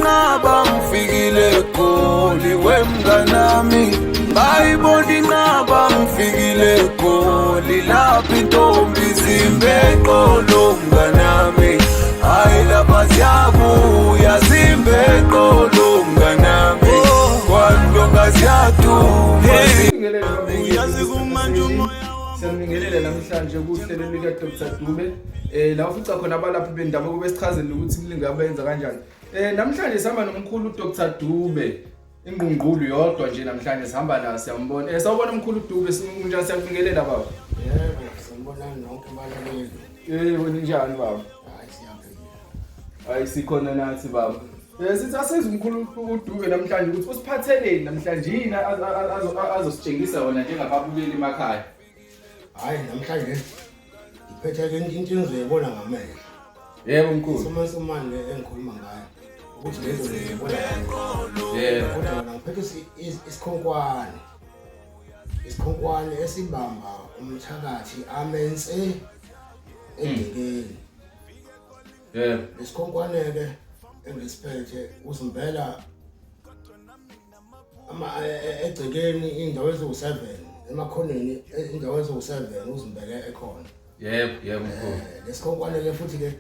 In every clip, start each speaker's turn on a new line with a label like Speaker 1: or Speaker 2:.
Speaker 1: inqaba ngifikile eGoli wemnganami, ngayibona inqaba ngifikile eGoli, lapho intombi zimbe eqolo mnganami, hayi lapha ziyabuya zimbe eqolo mnganami, kwandonga ziyaduma.
Speaker 2: Uyazi kumanje umoya.
Speaker 3: Siyabingelela namhlanje kuhlelo lika Dr Dube. La ufica khona abalaphi bendabuko besichazele ukuthi imilingo yabo yenza kanjani. Namhlanje sihamba nomkhulu Dr Dube. Ingqungqulu yodwa nje namhlanje sihamba la siyambona. Sawubona mkhulu Dube, sinjani, siyabingelela baba.
Speaker 4: Yebo, sanibonani nonke balaleli.
Speaker 3: Wena njani baba?
Speaker 4: Hayi, siyaphila.
Speaker 3: Hayi, sikhona nathi baba. Sithi asize umkhulu uDube namhlanje ukuthi usiphatheleni namhlanje, yini azositshengisa wona njengababukeli emakhaya.
Speaker 4: Hayi, namhlanje ngiphethe ke into engizoyibona ngamehlo.
Speaker 3: Yebo mkhulu.
Speaker 4: Somansomane le engikhuluma ngayo. Ukuthi lento ngiyibona ngamehlo. Kodwa mina ngiphethe isikhonkwane. Isikhonkwane esibamba umthakathi amense egcekeni. Lesikhonkwane ke engisiphethe usimbela ama egcekeni indawo eziwu-7, emakhoneni indawo eziwu-7 uzimbele ekhona.
Speaker 3: Yebo mkhulu.
Speaker 4: Lesikhonkwane ke futhi ke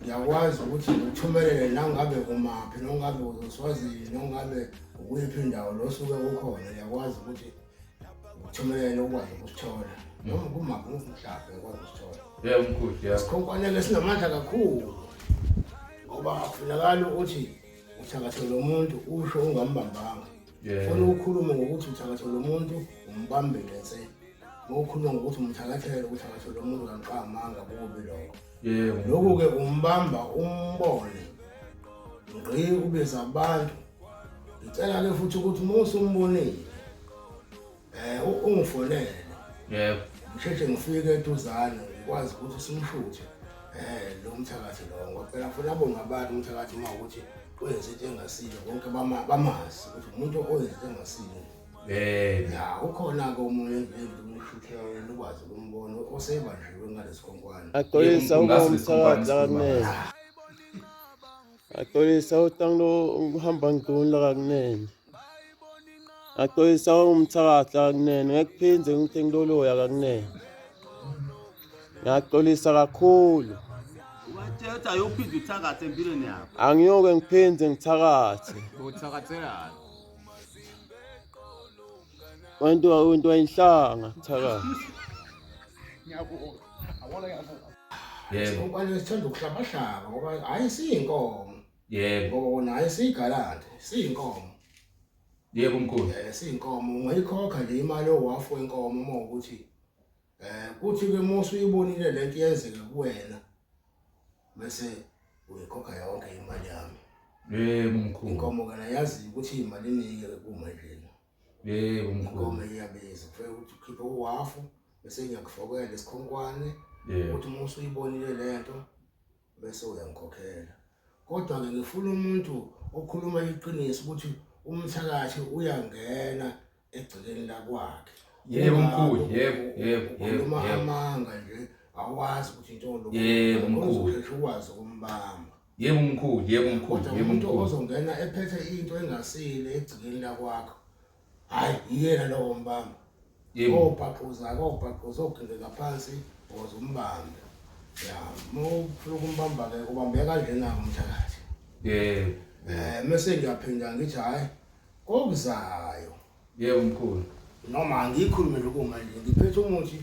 Speaker 4: ngiyakwazi ukuthi ngikuthumelele nangabe umaphi, nongabe useSwazini, nongabe ukuyiphi indawo lo suke ukhona, ngiyakwazi ukuthi ngikuthumelele ukwazi ukusithola, noma kumaphi umhlaba ngikwazi ukusithola.
Speaker 3: Yebo mkhulu, yebo.
Speaker 4: Isikhonkwane ke sinamandla kakhulu ngoba akufunakali ukuthi uthakathe lo muntu usho ungambambanga. Funa ukhulume ngokuthi uthakathe lo muntu umbambile nse. Uma ukhuluma ngokuthi umthakathele, uthakathe lo muntu kanqamanga, kubi lokho. Lokhu-ke umbamba umbone ngqi, ubiza abantu. Ngicela-ke futhi ukuthi uma usumbonile ungifonele. Ngisheshe ngifike eduzane ngikwazi ukuthi simshuthe lo mthakathi lo, ngoba phela funa abonwe abantu umthakathi uma ukuthi wenza into engasiyo, konke bamazi ukuthi umuntu owenza into engasiyo. Ya, ukhona-ke omunye engimshuthela ukwazi ukumbona osebanjiwe ngalesikhonkwane.
Speaker 5: Axolisa
Speaker 3: Yebo,
Speaker 5: uma
Speaker 3: ngaso lesikhonkwane
Speaker 5: umthakathi
Speaker 3: sikhuluma
Speaker 5: lakanene. Axolisa utango ukuhamba ngiduna kakunene. Axolisa umthakathi lakanene, ngeke kuphinde ngithi ngiloloya kakunene. Ngiyaxolisa kakhulu.
Speaker 6: Ubathetha ayophinde uthakathe empilweni yakho.
Speaker 5: Angiyoke ngiphinde ngithakathe.
Speaker 6: Uthakathelani?
Speaker 5: Wento wento ayinhlanga thakathi.
Speaker 7: Ngiyabonga. Awona, ngiyabonga.
Speaker 4: Isikhonkwane sithanda ukuhlabahlaba ngoba hhayi siyinkomo. Ngoba wona hhayi siyigalante, siyinkomo.
Speaker 3: Yebo mkhulu.
Speaker 4: Siyinkomo, ungayikhokha nje imali owafu wenkomo uma ukuthi kuthi ke uma usuyibonile lento yenzeka kuwena bese uyikhokha yonke imali yami.
Speaker 3: Yebo mkhulu.
Speaker 4: Inkomo kana yazi ukuthi imali inike kumanje.
Speaker 3: Yebo mkhulu.
Speaker 4: Inkomo iyabiza, kufanele ukuthi ukhiphe uwafu bese ngiyakufokela isikhonkwane. Ukuthi uma usuyibonile lento bese uyangikhokhela. Kodwa ke ngifuna umuntu okhuluma iqiniso ukuthi umthakathi uyangena egcekeni lakwakhe.
Speaker 3: Yebo mkhulu, yebo, yebo, yebo.
Speaker 4: Ukhuluma amanga nje, awazi ukuthi into lokhu.
Speaker 3: Yebo mkhulu.
Speaker 4: Uzosheshe ukwazi ukumbamba.
Speaker 3: Yebo mkhulu, yebo mkhulu,
Speaker 4: Kodwa
Speaker 3: yebo
Speaker 4: umuntu
Speaker 3: mkhulu.
Speaker 4: ozongena ephethe into engasile egcekeni lakwakho, hhayi yiyena lowo mbamba. Obhaquza, obhaquza, ogingqika phansi ukuze umbambe. Ya, uma ufuna ukumbamba-ke ubambeka kanjena-ke umthakathi. Mese ngiyaphinda ngithi hhayi kokuzayo.
Speaker 3: Yebo mkhulu.
Speaker 4: Noma angiyikhulume nje kumanje, ngiphethe umuthi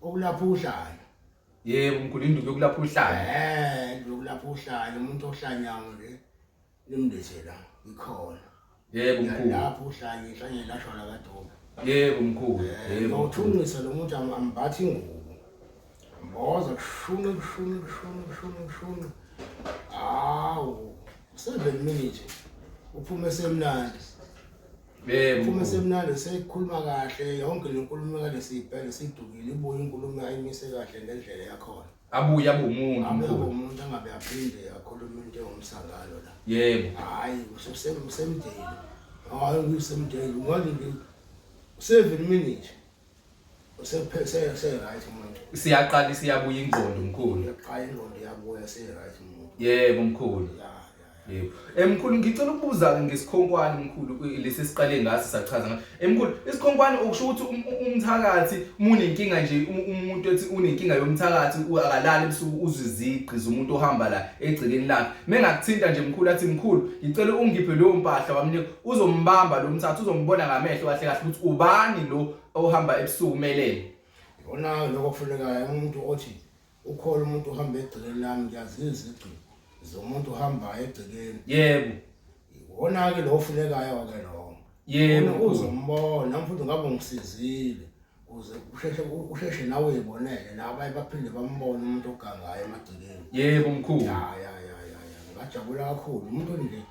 Speaker 4: okulapha uhlanya.
Speaker 3: Yebo mkhulu, induku yokulapha uhlanya.
Speaker 4: Induku yokulapha uhlanya, umuntu ohlanyayo nje nimlethe la, ikhona.
Speaker 3: Yebo mkhulu.
Speaker 4: Lapho uhlanya, ihlanya lashwa la kaDube.
Speaker 3: Yebo mkhulu. Yebo.
Speaker 4: Ngiyawuthungisa lo muntu ambathe ingubo. Mboza kushune kushune kushune kushune kushune. Hawu, 7 minutes. Uphume semnandi.
Speaker 3: Yebo.
Speaker 4: Uphume semnandi sekhuluma kahle yonke le nkulumo kade siyibheke sidukile, ibuye inkulumo ayimise kahle ngendlela yakhona.
Speaker 3: Abuye abe umuntu
Speaker 4: Abuye abe
Speaker 3: mkhulu.
Speaker 4: umuntu, angabe aphinde akhulume into engumsangano la. Hayi, usemdeni. Hayi, usemdeni. Ungathi nje 7 minutes. Usephe se right umuntu.
Speaker 3: Siyaqala siyabuya ingqondo mkhulu.
Speaker 4: Uyaqala ingqondo iyabuya, se right umuntu.
Speaker 3: Yebo mkhulu.
Speaker 4: Ya, ya.
Speaker 3: Yebo. Emkhulu ngicela ukubuza ke ngesikhonkwane mkhulu lesi siqale ngaso sachaza ngaso. Emkhulu isikhonkwane okusho ukuthi umthakathi munenkinga nje umuntu ethi unenkinga yomthakathi akalali ebusuku uzwe izigqi zomuntu ohamba la egcekeni lakhe. Mengakuthinta nje mkhulu athi mkhulu ngicela ungiphe leyo mpahla wamnika uzombamba lo mthakathi uzombona ngamehlo kahle kahle ukuthi ubani lo ohamba ebusuku melele.
Speaker 4: Yona lokho kufunekayo umuntu othi Ukhona umuntu ohamba egcekeni lami ngiyazizwa izigqi zomuntu ohambayo egcekeni.
Speaker 3: Yebo.
Speaker 4: Iwona-ke lo ofunekayo ke lowo.
Speaker 3: Yebo.
Speaker 4: Ufuna Uzombona nami futhi ngabe ungisizile ukuze usheshe usheshe nawe uyibonele nabaye baphinde bambone umuntu ogangayo emagcekeni.
Speaker 3: Yebo mkhulu.
Speaker 4: Ya ya ya ya ya ngajabula kakhulu umuntu nje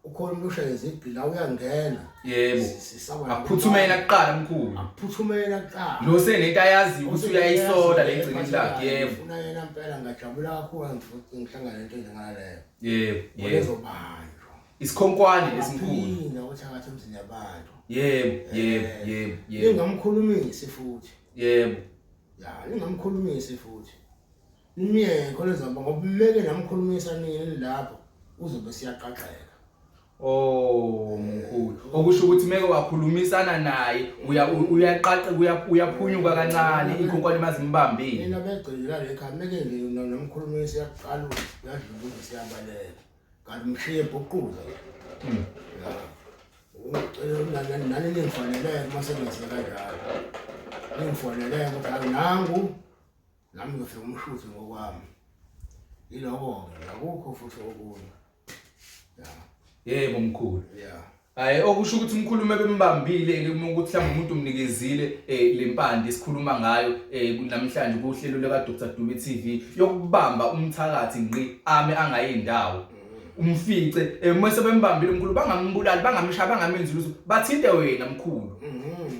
Speaker 4: ukhona umuntu oshaya izigqi la uyangena.
Speaker 3: Yebo.
Speaker 4: Sisaba
Speaker 3: Akuphuthumela kuqala mkhulu.
Speaker 4: Akuphuthumela kuqala.
Speaker 3: Lo senento ayaziyo ukuthi uyayisola le gcekeni lakhe. Yebo.
Speaker 4: Ngifuna yena impela ngajabula kakhulu ngifuthi ngihlangane nento enjengaleyo.
Speaker 3: Yebo. Yebo.
Speaker 4: Lezobanjwa.
Speaker 3: Isikhonkwane lesimkhulu.
Speaker 4: Aphinda uthakatha emzini yabantu.
Speaker 3: Yebo, yebo, yebo, yebo.
Speaker 4: Ningamkhulumisi futhi.
Speaker 3: Yebo.
Speaker 4: Ya, ningamkhulumisi futhi. Nimyeke khona ezamba ngoba meke namkhulumisa nini lapho uzobe siyaqaqeka.
Speaker 3: Oh mkhulu. Okusho ukuthi meke wakhulumisana naye uya uyaqaqeka uyaphunyuka kancane ikhonkwane mazimbambile.
Speaker 4: Nina begcila le ekhaya meke nje namkhulumisa uyaqala uyadlula uze siyabaleka. Kanti mshiye bhuquza. Ya. Ungicela nani ningifonele uma sengenze kanjalo. Ningifonele ukuthi hayi nangu nami ngifika umshuthi ngokwami. Yiloko-ke akukho futhi okunye. Ya.
Speaker 3: Yebo mkhulu.
Speaker 4: Ya.
Speaker 3: Hayi okusho ukuthi umkhulu uma bembambile ke uma ukuthi mhlawumbe umuntu umnikezile lempande esikhuluma ngayo namhlanje kuhlelo lika Dr Dube TV yokubamba umthakathi ngqi ame angayindawo. Umfice uma sebembambile umkhulu bangambulali bangamshaya bangamenzi lutho bathinte wena mkhulu.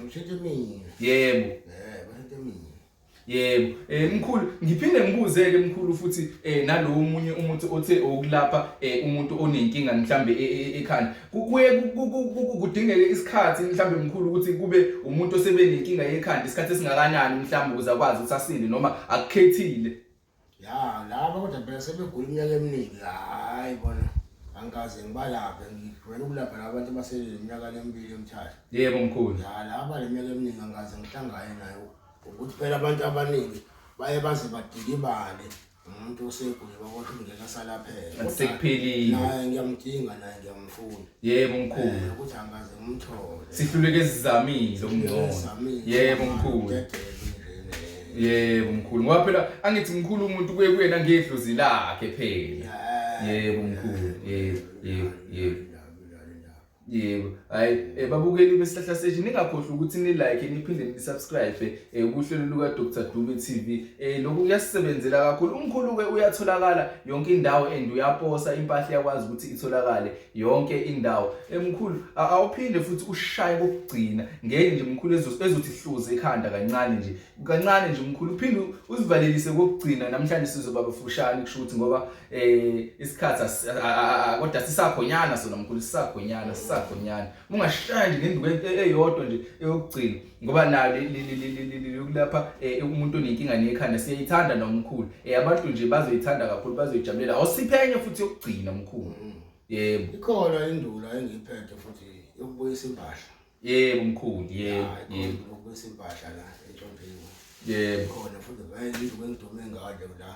Speaker 4: Uthinte mina.
Speaker 3: Yebo.
Speaker 4: Bathinte mina.
Speaker 3: Yebo, mkhulu ngiphinde ngibuze ke mkhulu futhi nalowo omunye umuntu othe okulapha umuntu onenkinga mhlambe ekhanda. Kuye kudingeke isikhathi mhlambe mkhulu ukuthi kube umuntu osebenenkinga yekhanda isikhathi esingakanani mhlambe ukuze akwazi ukuthi asinde noma akukhethile.
Speaker 4: Ya, laba kodwa phela sebegula iminyaka eminingi. Hayi bona angikaze ngibalaphe ngijwayele ukulapha laba bantu abaseneminyaka lemibili emithathu.
Speaker 3: Yebo mkhulu.
Speaker 4: Ya, laba leminyaka eminingi angikaze ngihlangane nayo. Ukuthi phela abantu abaningi baye baze badikibale umuntu osegule bakoshwa ngeke asalapheka.
Speaker 3: Sekuphelile.
Speaker 4: Naye ngiyamdinga naye ngiyamfuna.
Speaker 3: Yebo mkhulu.
Speaker 4: Ukuthi angikaze ngimthole.
Speaker 3: Sihluleke sizamile okungcono. Yebo mkhulu. Yebo mkhulu. Ngoba phela angithi mkhulu umuntu kuye kuyena ngedlozi lakhe phela. Yebo mkhulu. Yebo, yebo, yebo. Yebo, hayi babukeli besihlahla sethu ningakhohlwa ukuthi ni like niphinde ni subscribe kuhlelo luka Dr Dube TV. Lokhu kuyasisebenzela kakhulu. Umkhulu ke uyatholakala yonke indawo and uyaposa impahla iyakwazi ukuthi itholakale yonke indawo. Mkhulu awuphinde futhi ushaye kokugcina ngenye nje mkhulu ezothi hluze ekhanda kancane nje. Kancane nje mkhulu uphinde uzivalelise kokugcina namhlanje sizoba bafushane kusho ukuthi ngoba isikhathi kodwa sisakhonyana sona mkhulu sisakhonyana sisakhonyana ungashaya nje ngenduku eyodwa nje eyokugcina ngoba nayo lokulapha umuntu onenkinga nekhanda siyayithanda nomkhulu abantu nje bazoyithanda kakhulu bazoyijabulela awusiphenye futhi yokugcina mkhulu. Yebo.
Speaker 4: Ikhona indula engiyiphethe futhi yokubuyisa impahla.
Speaker 3: Yebo mkhulu, yebo, yebo.
Speaker 4: Yokubuyisa impahla la entshontshiwe.
Speaker 3: Yebo.
Speaker 4: Khona futhi vele induku engidume ngayo la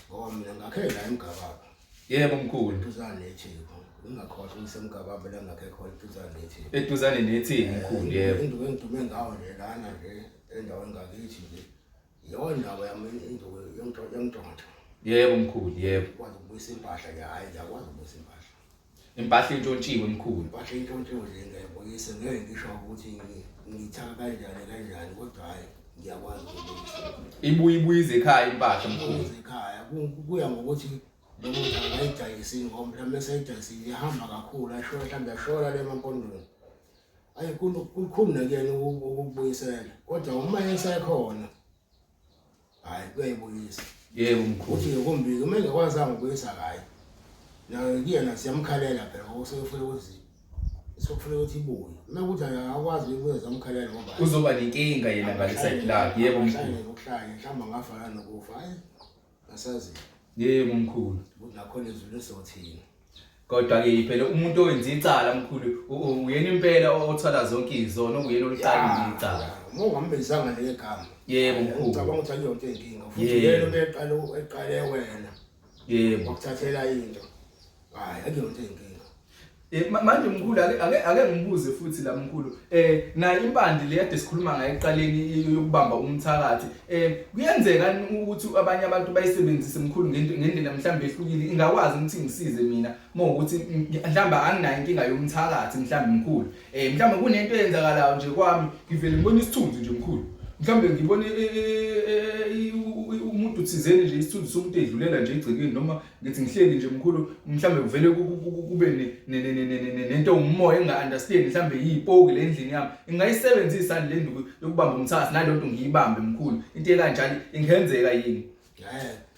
Speaker 4: ngoba mina ngakhe la eMgababa.
Speaker 3: Yebo mkhulu.
Speaker 4: Eduzane neTheku. Ngingakhohlwa ukuthi eMgababa la ngakhe khona eduzane neTheku.
Speaker 3: Eduzane neTheku mkhulu, yebo.
Speaker 4: Induku engidume ngayo nje lana nje endaweni ngakithi nje. Iyona ndaba yami induku yomntshontsho.
Speaker 3: Yebo mkhulu, yebo.
Speaker 4: Ukwazi ukubuyisa impahla nje, hhayi ngiyakwazi ukubuyisa impahla.
Speaker 3: Impahla intshontshiwe mkhulu.
Speaker 4: Impahla intshontshiwe nje ngiyayibuyisa ngeke ngisho ukuthi ngiyithaka kanjani kanjani kodwa hhayi ngiyakwazi ukubuyisa.
Speaker 3: Ibuye ibuyize ekhaya impahla mkhulu.
Speaker 4: Ibuyize ekhaya kuya ngokuthi lo muntu akayidayisi ngoba mhlawumbe esayidayisile ihamba kakhulu ayishona mhlawumbe yashona le emampondweni. Ayi kukhulu nakuyena ukubuyisela kodwa uma esekhona hayi kuyayibuyisa.
Speaker 3: Yebo mkhulu.
Speaker 4: Uthi ngokumbika uma engakwazanga ukubuyisa hayi. Naye kuyena siyamkhalela phela ngoba usefuna ukuthi sokufuna ukuthi ibuye. Uma kuthi akakwazi ukubuya siyamkhalela ngoba
Speaker 3: uzoba nenkinga yena ngale side lakhe. Yebo mkhulu.
Speaker 4: Ukuhlanya mhlawumbe angafana nokufa hayi asazi.
Speaker 3: Yebo mkhulu.
Speaker 4: Ukuthi nakhona izulu lizothini.
Speaker 3: Kodwa ke phela umuntu owenza icala mkhulu uyena impela othwala zonke izono okuyena oliqalile icala.
Speaker 4: Uma ungambizanga nje ngegama.
Speaker 3: Yebo mkhulu.
Speaker 4: Ngicabanga ukuthi akuyonto inkinga futhi yena ubeqala eqale wena.
Speaker 3: Yebo.
Speaker 4: Wakuthathela into. Hayi akuyonto inkinga.
Speaker 3: Eh manje mkhulu ake ake ake ngibuze futhi la mkhulu eh na impande le yade sikhuluma ngayo ekuqaleni yokubamba umthakathi eh kuyenzeka ukuthi abanye abantu bayisebenzise mkhulu ngento ngendlela mhlambe ehlukile ingakwazi ukuthi ngisize mina mawukuthi mhlambe anginayo inkinga yomthakathi mhlambe mkhulu eh mhlambe kunento eyenzakalayo nje kwami ngivele ngibona isithunzi nje mkhulu mhlambe ngibone umuntu thizeni nje isithunzi somuntu edlulela nje egcekeni noma ngithi ngihleli nje mkhulu mhlambe kuvele kube nento umoya enga-understand mhlambe yipoki le ndlini yami ingayisebenzisa le nduku yokubamba umthakathi nalonto ngiyibambe mkhulu into ekanjalo ingenzeka yini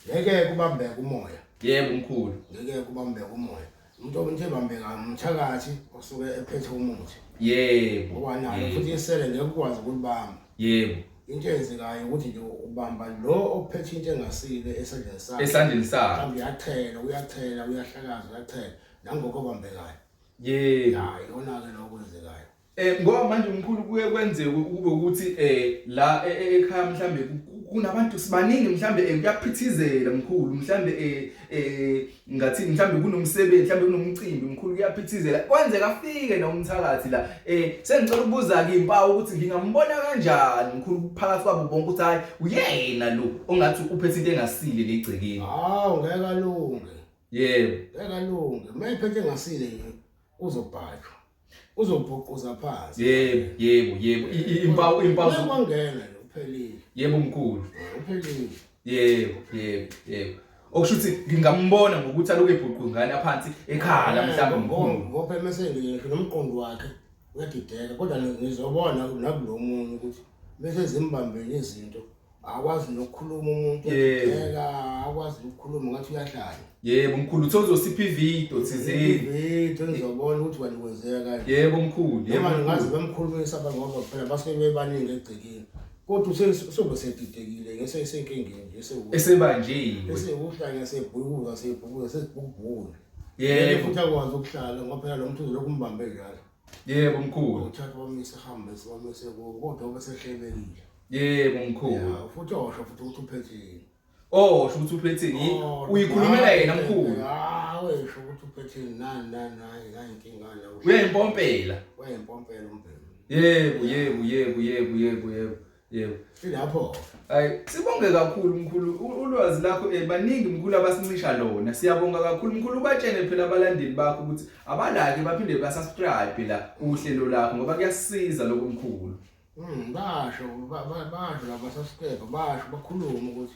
Speaker 4: ngeke kubambeke umoya
Speaker 3: yebo mkhulu
Speaker 4: ngeke kubambeke umoya umuntu omuntu ebambeka umthakathi osuke ephethe umuthi
Speaker 3: yebo
Speaker 4: ngoba nalo futhi isele ngeke ukwazi ukulibamba
Speaker 3: yebo
Speaker 4: into eyenzekayo ukuthi nje ubamba lo ophethe into engasile esandleni sakhe
Speaker 3: esandleni sakhe
Speaker 4: mhlawumbe uyathela uyathela uyahlakaza uyathela nangokho obambekayo
Speaker 3: yebo
Speaker 4: ya iyona-ke lokho kwenzekayo
Speaker 3: Eh ngoba manje mkhulu kuye kwenzeke kube ukuthi eh la e, e, ekhaya mhlambe kunabantu sibaningi mhlambe eh, kuyaphithizela mkhulu mhlambe eh eh ngathi mhlambe kunomsebenzi mhlambe kunomcimbi mkhulu kuyaphithizela kwenzeka afike nomthakathi la eh sengicela ukubuza ke impawu ukuthi ngingambona kanjani mkhulu phakathi kwabo bonke ukuthi hayi uyena lo ongathi uphethe into engasile legcekeni
Speaker 4: hawu ngeke alunge
Speaker 3: yebo
Speaker 4: ngeke alunge uma ephethe engasile nje uzobhajwa uzobhuquza phansi
Speaker 3: yebo yebo yebo impawu impawu
Speaker 4: kwangena nje uphelile
Speaker 3: yebo mkhulu
Speaker 4: uphelile
Speaker 3: yebo yebo yebo okusho ukuthi ngingambona ngokuthi aloku ebhuqu ngane aphansi ekhala mhlawumbe mkhulu
Speaker 4: ngoba mase ngisho nomqondo wakhe uyadideka kodwa ngizobona nakulo munye ukuthi bese zimbambele izinto akwazi nokukhuluma umuntu uyadideka akwazi ukukhuluma ngathi uyahlanya
Speaker 3: yebo mkhulu uthe uzosipha ividiyo thizeni
Speaker 4: ividiyo ngizobona ukuthi wena kwenzeka kanje
Speaker 3: yebo mkhulu
Speaker 4: yebo noma ngazi bemkhulumisa abantu ngoba phela basuke bebaningi egcekeni kodwa usobe sedidekile ngese esenkingeni nje
Speaker 3: esebanjiwe
Speaker 4: esewuhlanya sebhukuza sebhukuza sesibhubhule
Speaker 3: yebo
Speaker 4: futhi akwazi ukuhlala ngoba phela lo muntu uzolokhu umbambe njalo
Speaker 3: yebo mkhulu
Speaker 4: uthatha wamise hambe wamise kodwa obesehlebekile
Speaker 3: yebo mkhulu
Speaker 4: futhi osho futhi ukuthi uphetheni
Speaker 3: Oh, sho ukuthi uphetheni
Speaker 4: Oh,
Speaker 3: uyikhulumela yena mkhulu.
Speaker 4: Hawu esho ukuthi uphetheni nani nani nani nani inkinga la.
Speaker 3: Uyayimpompela.
Speaker 4: Uyayimpompela umbhemu.
Speaker 3: Yebo, yebo, yebo, yebo, yebo, yebo. Yebo.
Speaker 4: Silapho.
Speaker 3: Hayi, sibonge kakhulu mkhulu ulwazi lakho eh baningi mkhulu abasincisha lona. Siyabonga kakhulu mkhulu ubatshene phela abalandeli bakho ukuthi abalike baphinde basubscribe la uhlelo lakho ngoba kuyasiza lokho mkhulu.
Speaker 4: Basho basho laba subscribe basho bakhuluma ukuthi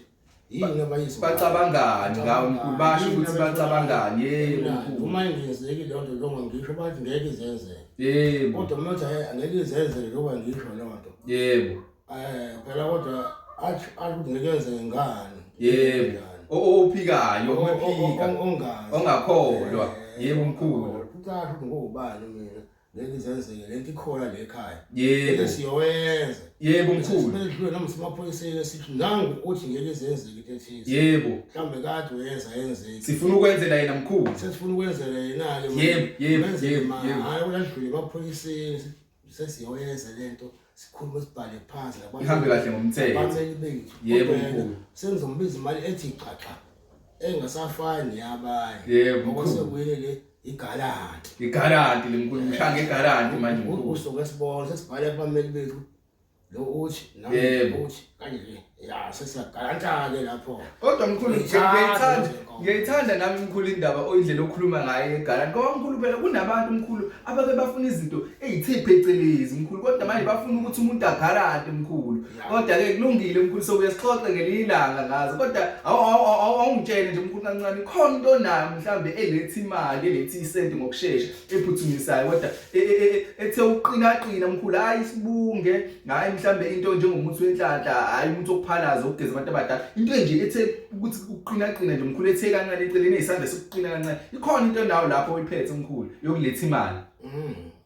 Speaker 4: yini abayizwa.
Speaker 3: Bacabangani ngawo mkhulu basho ukuthi bacabangani yebo mkhulu.
Speaker 4: Uma ingenzeki leyo nto njengoba ngisho bathi ngeke izenzeke.
Speaker 3: Yebo.
Speaker 4: Kodwa uma uthi angeke izenzeke njengoba ngisho leyo nto.
Speaker 3: Yebo.
Speaker 4: Eh phela kodwa athi athi ukuthi ngeke yenzeke ngani.
Speaker 3: Yebo. Ophikayo, ophika.
Speaker 4: Ongazi.
Speaker 3: Ongakholwa. Yebo mkhulu.
Speaker 4: Futhi asho ukuthi ngobani mina. Ngeke izenzeke lento ikhona le ekhaya.
Speaker 3: Yebo.
Speaker 4: Bese siyowenza.
Speaker 3: Yebo mkhulu.
Speaker 4: Sidlule noma simaphoyiseni sithi nangu uthi ngeke izenzeke into ethize.
Speaker 3: Yebo.
Speaker 4: Mhlawumbe kade uyenza yenzeki.
Speaker 3: Sifuna ukwenzela yena mkhulu.
Speaker 4: Sesifuna ukwenzela yena-ke.
Speaker 3: Yebo, yebo,
Speaker 4: Wenzeke
Speaker 3: yebo,
Speaker 4: ma-
Speaker 3: yebo.
Speaker 4: Hhayi uladlule emaphoyiseni sesiyoyenza lento sikhulume sibhale phansi nabantu-
Speaker 3: Ihambe kahle ngomthetho.
Speaker 4: nabameli bethu.
Speaker 3: Yebo,
Speaker 4: Kodwa yena
Speaker 3: mkhulu.
Speaker 4: Sengizombiza imali ethi xaxa engasafani neyabanye.
Speaker 3: Yebo,
Speaker 4: Ngoba
Speaker 3: mkhulu.
Speaker 4: sekuyile le igalanti.
Speaker 3: Igaranti lemkhulu ngishaya ngegaranti manje mkhulu.
Speaker 4: Usuke sibona sesibhale kubameli bethu lo uthi nami
Speaker 3: Yebo.
Speaker 4: uthi kanje ya sesiyagaranta-ke lapho.
Speaker 3: Kodwa mkhulu
Speaker 4: Ngiyayithanda
Speaker 3: ngiyayithanda
Speaker 4: lezo nkomo.
Speaker 3: ngiyayithanda nami mkhulu indaba oyindlela okhuluma ngayo egaranti. Ngoba mkhulu phela kunabantu mkhulu abake bafuna izinto eyithe phecelezi mkhulu kodwa manje bafuna ukuthi umuntu agarante mkhulu. Kodwa ke kulungile mkhulu sokuye sixoxe ngelinye ilanga ngazo. Kodwa awungitshele nje mkhulu kancane khona into onayo mhlambe eletha imali eletha isenti ngokushesha ephuthumisayo kodwa e, e, e, ethe uqina qina mkhulu hayi sibunge hayi mhlambe into njengomuthi wenhlanhla hayi umuthi wokuphalaza ukugeza abantu abadala into nje ethe ukuthi uqina qina nje mkhulu ethe kancane eceleni isandla sokuqina kancane ikhona into nawo lapho oyiphethe mkhulu yokuletha imali.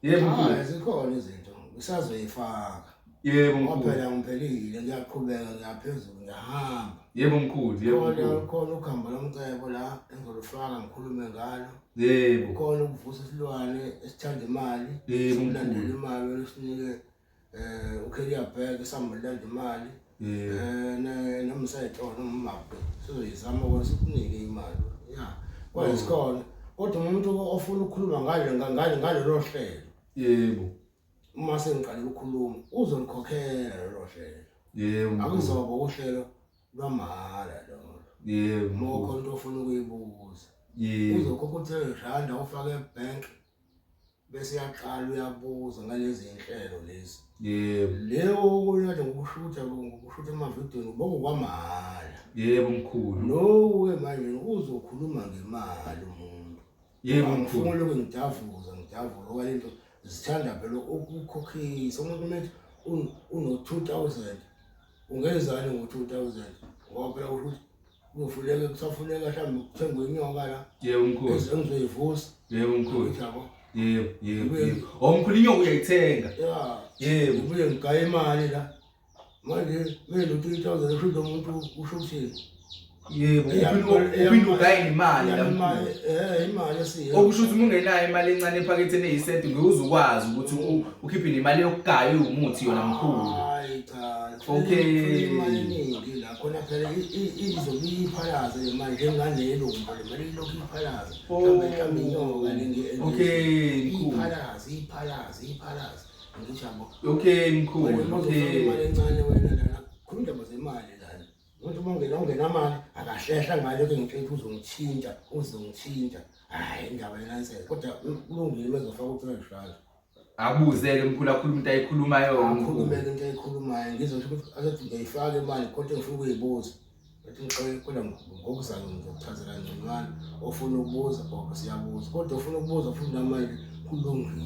Speaker 3: Yebo mkhulu.
Speaker 4: Hayi zikhona izinto ngisazoyifaka.
Speaker 3: Yebo
Speaker 4: Ngoba
Speaker 3: mkhulu.
Speaker 4: phela ngiphelile, ngiyaqhubeka ngiyaphezulu, ngiyahamba.
Speaker 3: Yebo mkhulu, yebo
Speaker 4: Khona
Speaker 3: mkhulu.
Speaker 4: khona ukhamba lomcebo la engizolufaka ngikhulume ngalo.
Speaker 3: Yebo.
Speaker 4: Khona ukuvusa isilwane esithanda imali,
Speaker 3: Yebo,
Speaker 4: silandele
Speaker 3: mkhulu.
Speaker 4: imali wena usinike uKhelia Bheke samulanda imali.
Speaker 3: Yebo.
Speaker 4: Nomsetho nomabhe sizoyizama ukuthi sikunike imali. Ya. Kwaye sikhona. Kodwa umuntu ofuna ukukhuluma ngale ngale ngalelo hlelo
Speaker 3: Yebo.
Speaker 4: uma sengiqale ukukhuluma uzolikhokhela lolo hlelo.
Speaker 3: Yebo mkhulu.
Speaker 4: Akuzoba uhlelo lwamahhala lolo.
Speaker 3: Yebo
Speaker 4: Uma
Speaker 3: mkhulu.
Speaker 4: ukhona into ofuna ukuyibuza.
Speaker 3: Yebo.
Speaker 4: Uzokhokha u-R3 ufake ebhenki bese uyaqala uyabuza ngalezi zinhlelo lezi.
Speaker 3: Yebo.
Speaker 4: Leyo okunye ngokushutha ngokushutha emavidiyweni bokukwamahhala.
Speaker 3: Yebo mkhulu.
Speaker 4: Loku-ke manje uzokhuluma ngemali umuntu.
Speaker 3: Yebo
Speaker 4: Angifuni
Speaker 3: mkhulu.
Speaker 4: lokhu ngidavuza ngidavuza ngoba lento zithanda phela ukukhokhisa. Umuntu uma ethi uno-2000 ungenzani ngo-2000 ngoba phela kusho ukuthi kuzofuneka kusafuneka mhlawumbe kuthengwe inyoka la
Speaker 3: Yebo mkhulu.
Speaker 4: engizoyivusa.
Speaker 3: Yebo mkhulu.
Speaker 4: Ngithi yabo.
Speaker 3: Yebo, yebo,
Speaker 4: Ngibuye-
Speaker 3: yebo. Oh mkhulu inyoka uyayithenga.
Speaker 4: Ya.
Speaker 3: Yebo.
Speaker 4: Ngibuye ngigaye imali la. Manje mina lo 3000 usho lo muntu usho ukuthini?
Speaker 3: Yebo, uphinde ugaye nemali la mkhulu.
Speaker 4: Imali esiyo.
Speaker 3: Okusho ukuthi uma ungenayo imali encane ephaketheni eyisenti ngeke uze ukwazi ukuthi ukhiphe nemali yokugaya iwumuthi yona mkhulu.
Speaker 4: Hayi cha.
Speaker 3: Okay.
Speaker 4: Imali eningi la khona phela izobe iphalaze le mali njenganelumbo le mali ilokhu iphalaze.
Speaker 3: Oh.
Speaker 4: Mhlawumbe mhlawumbe inyoka le
Speaker 3: Okay, mkhulu.
Speaker 4: Iphalaze, iphalaze, iphalaze. Ngithi yabo.
Speaker 3: Okay mkhulu,
Speaker 4: Wena uzofaka
Speaker 3: okay.
Speaker 4: imali encane wena lana. Khuluma indaba zemali lana. Umuntu uma ungenamali akahlehla ngale ke ngitshela ukuthi uzongithinta, uzongithinta. Hayi indaba yenansense. Kodwa kulungile uma ezofaka u-R3.
Speaker 3: Abuze-ke mkhulu akhulume into ayikhulumayo mkhulu.
Speaker 4: Akhulume-ke into ayikhulumayo ngizosho ukuthi asethi ngiyayifaka imali kodwa engifuna ukuyibuza. Ngathi ngixoxe kodwa ngokuzayo ngizokuchazela ngconywana ofuna ukubuza okay siyabuza kodwa ofuna ukubuza futhi namanje kulungile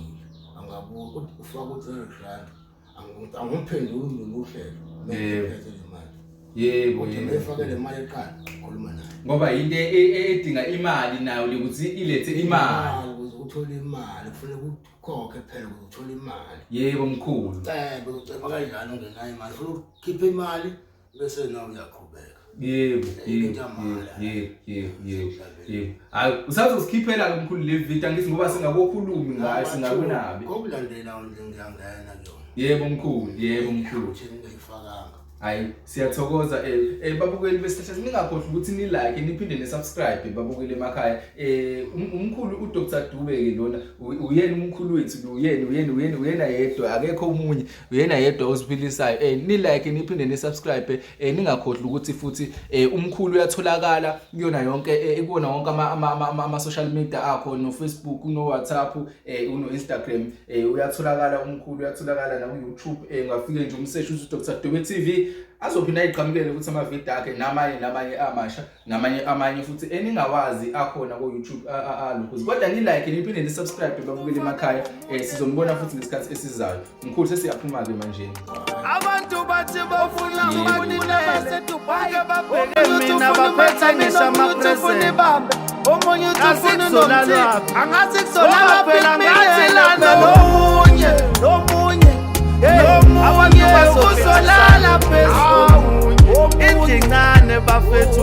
Speaker 4: angabuza kodwa ufaka u-R3 angimphenduli lolu hlelo
Speaker 3: Yebo.
Speaker 4: mengiphethe le mali.
Speaker 3: Yebo,
Speaker 4: Kodwa
Speaker 3: yebo.
Speaker 4: mefake le mali eqala khuluma naye.
Speaker 3: Ngoba into edinga imali nayo le ukuthi ilethe imali.
Speaker 4: Ukuze uthole imali kufanele ukhokhe phela ukuze uthole imali.
Speaker 3: Yebo mkhulu.
Speaker 4: Cebe uceba kanjani ungenayo imali ufuna ukukhipha imali bese nawe uyaqhubeka.
Speaker 3: Yebo, yebo,
Speaker 4: Into yamahhala.
Speaker 3: yebo, yebo, yebo, yebo. Hayi usazosikhiphela ke mkhulu le video angithi ngoba singakokhulumi ngayo singakunabi.
Speaker 4: Ngokulandela nje ngiyangena kuyona.
Speaker 3: Yebo mkhulu, yebo mkhulu.
Speaker 4: Ukuthi ngingayifakanga.
Speaker 3: Hayi siyathokoza babukeli besihlahla ningakhohlwa ukuthi ni like niphinde ni subscribe babukeli emakhaya. Umkhulu uDr Dube ke lona uyena umkhulu wethu uyena uyena uyena uyena yedwa akekho omunye uyena yedwa osiphilisayo. Ni like niphinde ni subscribe ningakhohlwa ukuthi futhi umkhulu uyatholakala kuyona yonke kuwona wonke ama social media akho no Facebook no WhatsApp uno Instagram uyatholakala umkhulu uyatholakala na ku YouTube ungafike nje umsearch uthi Dr Dube TV azophinda ayiqhamukele ukuthi amavidiyo akhe namanye namanye amasha namanye amanye futhi eningawazi akhona ku YouTube alokhu kodwa ni like niphinde ni subscribe babukele emakhaya sizombona futhi ngesikhathi esizayo mkhulu sesiyaphuma ke manje
Speaker 1: Abantu bathi bafuna
Speaker 3: Yebo.
Speaker 1: ukuninele bonke babheke mina baphethe ngisho ama-present omunye uthi ufuna unomthithi angathi kuzolala phela ngathi lana nomunye nomunye abantu bazozolala phezulu indlu incane bafethu.